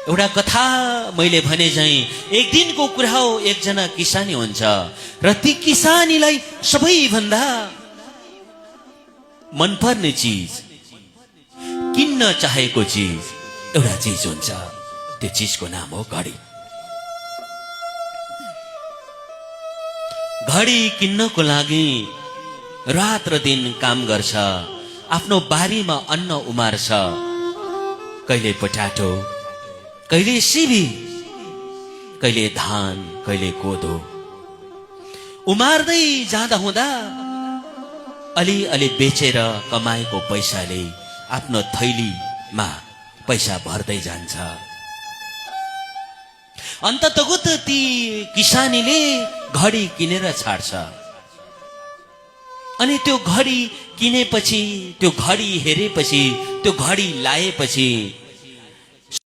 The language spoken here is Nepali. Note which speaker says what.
Speaker 1: एउटा कथा मैले भने झैं एक दिनको कुरा हो। एकजना किसानी हुन्छ र ती किसानीलाई सबैभन्दा मनपर्ने चीज, किन्न चाहेको चीज एउटा चीज हुन्छ। त्यो चीजको नाम हो घडी। घडी किन्नको लागि रात र दिन काम गर्छ। आफ्नो बारीमा अन्न उमार्छ, कहिले पोटाटो, कहिले सिबी, कहिले धान, कहिले कोदो। उमार्दै जाँदा हुँदा अलि बेचेर कमाएको पैसाले आफ्नो थैलीमा पैसा भर्दै जान्छ। अन्ततगत ती किसानीले घडी किनेर छाड्छ। अनि त्यो घडी किनेपछि, त्यो घडी हेरेपछि, त्यो घडी लाएपछि